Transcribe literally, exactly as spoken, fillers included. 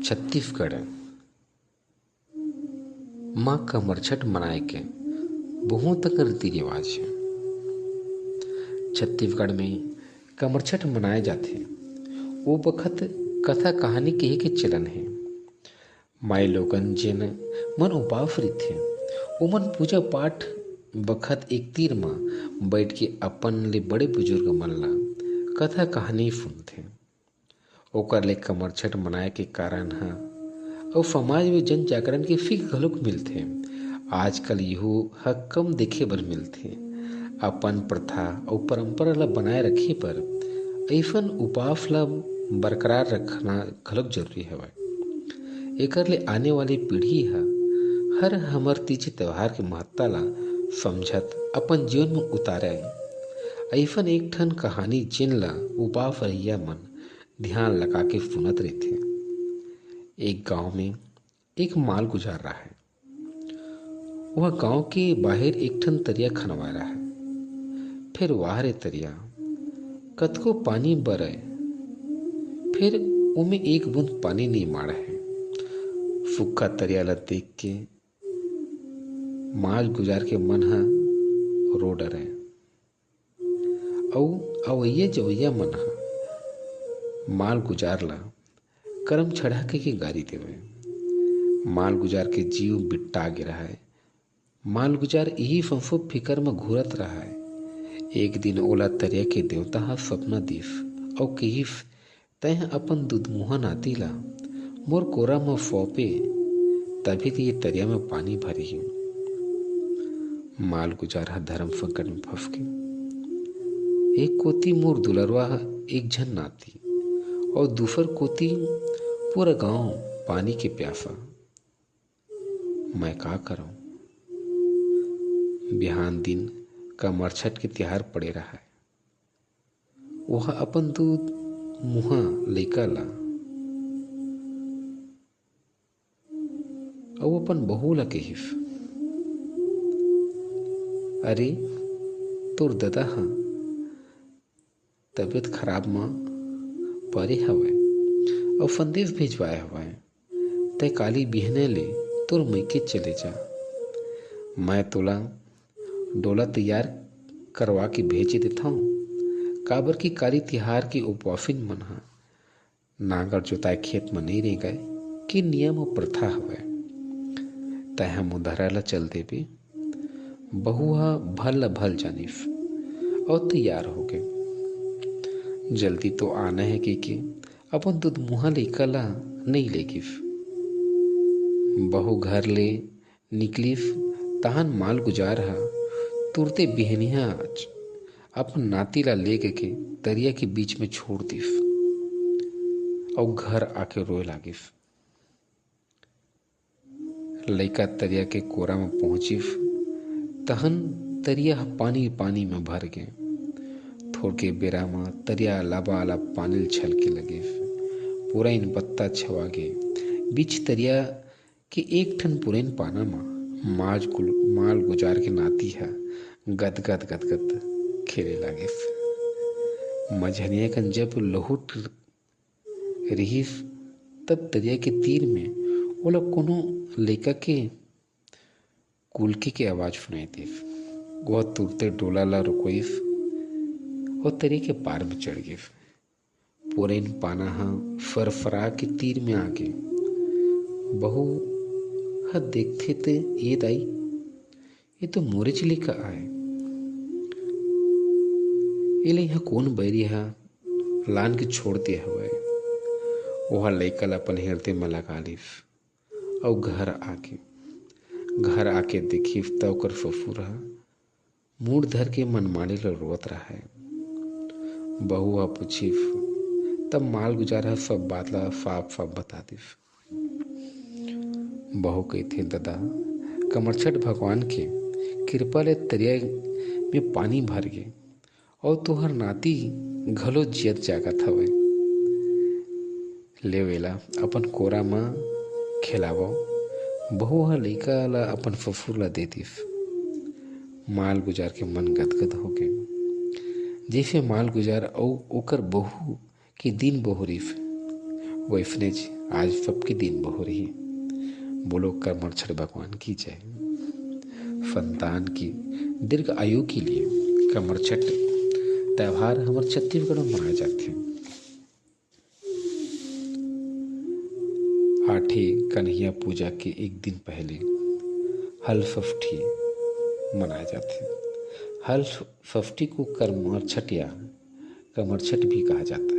छत्तीसगढ़ म कमरछठ मनाए के बहुत अकन रीति रिवाज हे। छत्तीसगढ़ में कमरछठ मनाए जाथे। ओ बखत कथा कहानी कहे के चलन हे। माई लोगन जेन मन उपास रहिथे, ओमन पूजा पाठ बखत एक तीर म बइठ के अपन ले बड़े बुजुर्ग मन ला कथा कहानी सुनथे। ओकर ले कमरछठ मनाए के कारण ह अउ समाज में जन जागरण के सीख घलोक मिलथे। आजकल इहू ह कम देखे बर मिलथे। अपन प्रथा अउ परंपरा ला बनाए रखे बर अइसन उपास ला बरकरार रखना घलोक जरूरी हवय। एकर ले आने वाली पीढ़ी ह हर हमर तीज त्योहार के महत्ता ला समझत अपन जीवन में उतारय। अइसन एक ठन कहानी जेन ला उपास रहइया मन ध्यान लगा के सुनत रहिथे। एक गांव में एक मालगुजार रहय। वह गांव के बाहिर एक ठन तरिया खनवाए रहय। फिर वाह रे तरिया, कतको पानी बरय, फिर ओमे एक बूंद पानी नइ माढ़य। सूखा तरिया ला देख के मालगुजार के मन ह रो डरय। अउ अवइया जवइया मन ह मालगुजार ला करम छेड़ा के, के गारी देवय। मालगुजार के जीव बिट्टा गे रहय। मालगुजार इही फंफो फिकर म घूरत रहय। एक दिन ओला तरिया के देवता ह सपना दिस अउ किहिस, "तैं ह अपन दुधमुहा नाती ला मोर कोरा म सौंपे, तभी त ये तरिया म पानी भरही।" मालगुजार ह धरम संकट म फंस गे। एक कोती मोर दुलरवा ह एक झन नाती अउ दूसर कोती पूरा गांव पानी के प्यासा। मैं का करंव? बिहान दिन कमरछठ के तिहार पड़े रहय। ओह अपन दुधमुहा लइका ला अउ अपन बहू ला कहिस, "अरे, तोर ददा ह तबीयत खराब म परे हवय अउ संदेश भिजवाए हवय, तैं काली बिहने ले तोर मइके चले जा। मैं तोला डोला तैयार करवा के भेज देथंव, काबर कि काली तिहार के उपवासिन मन ह नांगर जोताए खेत म नइ रेंगय, के नियम अउ प्रथा हवय। तैं ह मुंदहरा ल चल देबे, बहू ह भल ल भल जानिस अउ तैयार होगे। जल्दी तो आना हे कहिके अपन दुधमुहा लइका ल नइ लेगिस। बहू घर ले निकलिस, तहान मालगुजार ह तुरते बिहनियाच अपन नाती ला लेगे के तरिया के बीच में छोड़ दिस अउ घर आके रोए लागिस। लइका तरिया के कोरा म पहुंचिस, तहन तरिया ह पानी पानी म भर गे। थोड़के बेरा म तरिया लबालब पानी ल छलके लगिस। पुरइन बत्ता छवा गे। बीच तरिया के एक ठन पुरइन पाना म माल गुल-, माल गुजार के नाती ह गदगद गदगद खेले लागिस। मझनिया कन जब लहुट रिहिस, तब तरिया के तीर में ओला कोनो लइका के कुलके के आवाज सुनाई दिस। वह तुरते डोला ला रुकोइस अउ तरिया के पार में चढ़ गिस। पुरइन पाना ह फरफरा के तीर में आ गे। बहू ह देखथे त, "ए दाई, ये तो मोरेच लइका आय। एला इहाँ कोन बैरी ह लान के छोड़ दे हवय?" ओहा लइका ल अपन हिरदे म लगा लिस अउ घर आके, घर आके देखिस त ओकर ससुर ह मुड़ धर के मनमानी ल रोवत रहय। बहू ह पूछिस, तब मालगुजार ह सब बात ल साफ-साफ बता दिस। बहू कहिथे, "ददा, कमरछठ भगवान के किरपा ले तरिया में पानी भर गे अउ तुंहर नाती घलो जियत जागत हवय। लेव एला अपन कोरा म खेलावव।" बहू ह लइका ल अपन ससुर ल दे दिस। मालगुजार के मन गदगद होगे। जइसे मालगुजार अउ ओकर बहू के दिन बहुरिस, वइसने आज सबके दिन बहुर ही। बोलो करमरछठ भगवान की जय। संतान की दीर्घ आयु के लिए करमरछठ त्योहार हमर छत्तीसगढ़ में मनाए जाथे। आठे कन्हैया पूजा के एक दिन पहले हल षष्ठी मनाए जाथे। हल षष्ठी को करमरछठ या कमरछठ भी कहा जाता